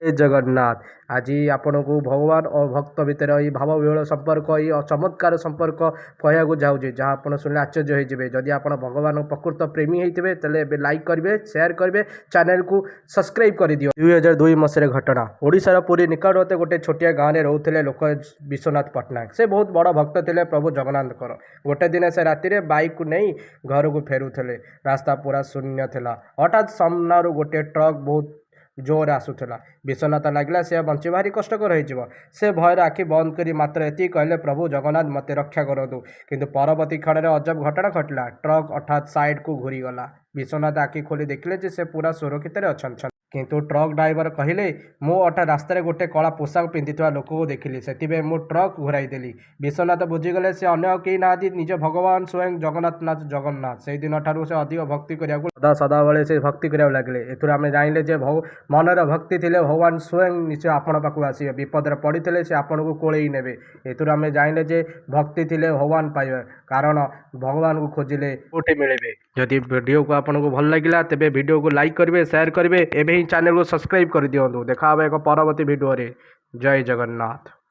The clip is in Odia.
ଜୟ ଜଗନ୍ନାଥ। ଆଜି ଆପଣଙ୍କୁ ଭଗବାନ ଓ ଭକ୍ତ ଭିତରେ ଏଇ ଭାବ ବିହ୍ୱଳ ସମ୍ପର୍କ, ଏଇ ଚମତ୍କାର ସମ୍ପର୍କ କହିବାକୁ ଯାଉଛି, ଯାହା ଆପଣ ଶୁଣିଲେ ଆଶ୍ଚର୍ଯ୍ୟ ହେଇଯିବେ। ଯଦି ଆପଣ ଭଗବାନଙ୍କ ପ୍ରକୃତ ପ୍ରେମୀ ହେଇଥିବେ, ତାହେଲେ ଏବେ ଲାଇକ୍ କରିବେ, ସେୟାର କରିବେ, ଚ୍ୟାନେଲକୁ ସବସ୍କ୍ରାଇବ୍ କରିଦିଅ। 2002 ମସିହାରେ ଘଟଣା। ଓଡ଼ିଶାର ପୁରୀ ନିକଟବର୍ତ୍ତୀ ଗୋଟେ ଛୋଟିଆ ଗାଁରେ ରହୁଥିଲେ ଲୋକ ବିଶ୍ୱନାଥ ପଟ୍ଟନାୟକ। ସେ ବହୁତ ବଡ଼ ଭକ୍ତ ଥିଲେ ପ୍ରଭୁ ଜଗନ୍ନାଥଙ୍କର। ଗୋଟେ ଦିନ ସେ ରାତିରେ ବାଇକ୍କୁ ନେଇ ଘରକୁ ଫେରୁଥିଲେ। ରାସ୍ତା ପୁରା ଶୂନ୍ୟ ଥିଲା। ହଠାତ୍ ସାମ୍ନାରୁ ଗୋଟେ ଟ୍ରକ୍ ବହୁତ ଜୋରରେ ଆସୁଥିଲା। ବିଶ୍ୱନାଥ ଲାଗିଲା ସେ ବଞ୍ଚିବା ଭାରି କଷ୍ଟକର ହେଇଯିବ। ସେ ଭୟରେ ଆଖି ବନ୍ଦ କରି ମାତ୍ର ଏତିକି କହିଲେ, "ପ୍ରଭୁ ଜଗନ୍ନାଥ, ମୋତେ ରକ୍ଷା କରନ୍ତୁ।" କିନ୍ତୁ ପରବର୍ତ୍ତୀ କ୍ଷଣରେ ଅଜବ ଘଟଣା ଘଟିଲା। ଟ୍ରକ୍ ହଠାତ୍ ସାଇଡ଼କୁ ଘୁରିଗଲା। ବିଶ୍ୱନାଥ ଆଖି ଖୋଲି ଦେଖିଲେ ଯେ ସେ ପୁରା ସୁରକ୍ଷିତରେ ଅଛନ୍ତି। କିନ୍ତୁ ଟ୍ରକ୍ ଡ୍ରାଇଭର କହିଲେ, "ମୁଁ ହଠାତ୍ ରାସ୍ତାରେ ଗୋଟେ କଳା ପୋଷାକ ପିନ୍ଧିଥିବା ଲୋକକୁ ଦେଖିଲି, ସେଥିପାଇଁ ମୁଁ ଟ୍ରକ୍ ଘୁରାଇଦେଲି।" ବିଶ୍ୱନାଥ ବୁଝିଗଲେ, ସେ ଅନ୍ୟ କେହି ନାହାନ୍ତି, ନିଜ ଭଗବାନ ସ୍ୱୟଂ ଜଗନ୍ନାଥ ଜଗନ୍ନାଥ। ସେଇଦିନଠାରୁ ସେ ଅଧିକ ଭକ୍ତି କରିବାକୁ ସଦା ସଦାବେଳେ ସେ ଭକ୍ତି କରିବାକୁ ଲାଗିଲେ। ଏଥିରୁ ଆମେ ଜାଣିଲେ ଯେ ମନରେ ଭକ୍ତି ଥିଲେ ଭଗବାନ ସ୍ୱୟଂ ନିଶ୍ଚୟ ଆପଣ ପାଖକୁ ଆସିବେ। ବିପଦରେ ପଡ଼ିଥିଲେ ସେ ଆପଣଙ୍କୁ କୋଳେଇ ନେବେ। ଏଥିରୁ ଆମେ ଜାଣିଲେ ଯେ ଭକ୍ତି ଥିଲେ ଭଗବାନ ପାଇବେ, କାରଣ ଭଗବାନଙ୍କୁ ଖୋଜିଲେ କୋଉଠି ମିଳିବେ। ଯଦି ଭିଡ଼ିଓକୁ ଆପଣଙ୍କୁ ଭଲ ଲାଗିଲା, ତେବେ ଭିଡ଼ିଓକୁ ଲାଇକ୍ କରିବେ, ସେୟାର କରିବେ, ଏବେ ହିଁ ଚ୍ୟାନେଲକୁ ସବସ୍କ୍ରାଇବ୍ କରିଦିଅନ୍ତୁ। ଦେଖା ହେବ ଏକ ପରବର୍ତ୍ତୀ ଭିଡ଼ିଓରେ। ଜୟ ଜଗନ୍ନାଥ।